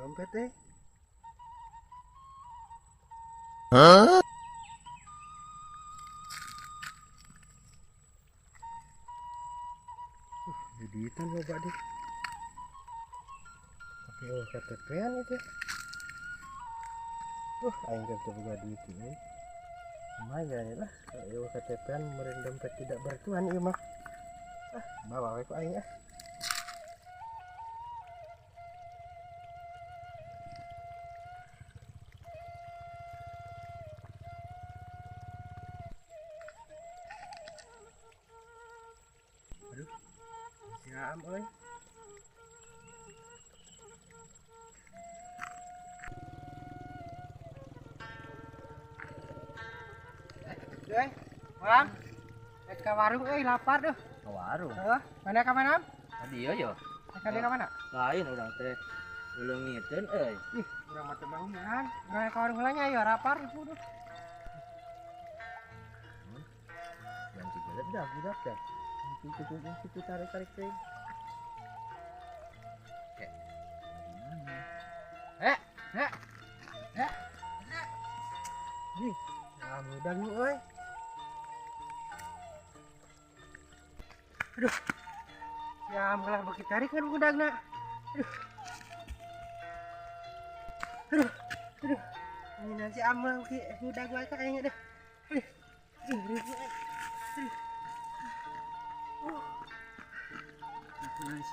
Dompet teh. Hah? Duitan loba deh. Tapi eueuh KTP-an itu. Aing teh teu boga duit euy. Lumayan lah, eueuh KTP-an meureun dompet tidak bertuan ieu mah. Ah, bawa we ku aing ah. Aduh. Siam euy. Euy, Bang. Rek ka warung euy, lapar duh. Ka warung. Heeh, mana ka mana? Ka dieu yo. Ka dieu ka mana? Lain urang teh leungiteun euy. Ih, urang mah teu bangunan. Urang ka warung heula nya ayo lapar ibu duh. Yang geledak budak teh. Itu tarik-tarik teh. Eh, eh, eh. Ih, mudah nih euy. Aduh. Ya, kalah beuki tarik kan budagna. Aduh. Aduh. Aduh. Ini nanti amal beuki budak wae ka aing deh. Aduh. Aduh. Aduh.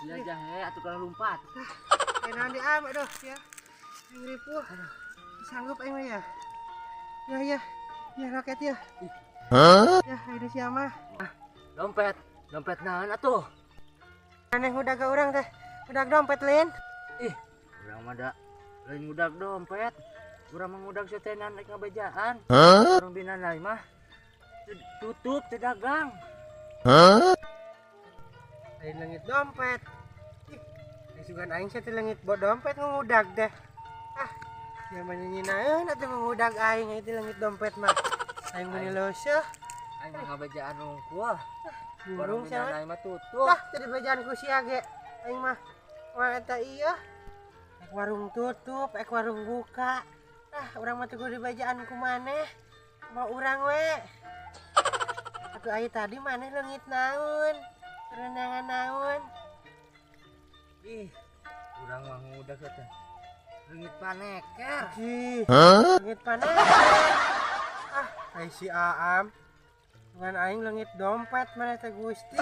Sia jahe atuh kalah lumpat. Enak di am aduh ya. Aing ripuh. Sanggup aing mah ya. Ya ya. Ya rakyat ya. Hah? Ya ayeuna sia mah. Dompet, dompet naon atuh? Aneh udah ga urang teh. Udah dompet lain. Ih, urang mah da lain ngudag dompet. Urang mah ngudag setenan rek ngabejaan. Hah? Urang binanai mah tutup teu dagang. Hah? Lain leungit dompet. Ih, sugan aing sia teh leungit bo dompet ngudag teh. Ah, ya mah nyinaeun atuh ngudag aing teh leungit dompet mah. Aing meuni leuseuh. Aing mah ngabejaan hungkul. Burung Warung sia binanai mah tutup. Lah, teu dibejaan ku sia ge. Aing mah mah eta ieu. Ek warung tutup, ek warung buka. Ah, urang mah teu kudu dibejaan ku maneh. Mau urang we. Atuh aya tadi maneh leungit naon? Renangan naon? Ih, urang mah ngudag teh. Leungit paneker. Ih, Hah? leungit paneker. Ah, ai si Aam. Ngan aing leungit dompet maneh teh Gusti.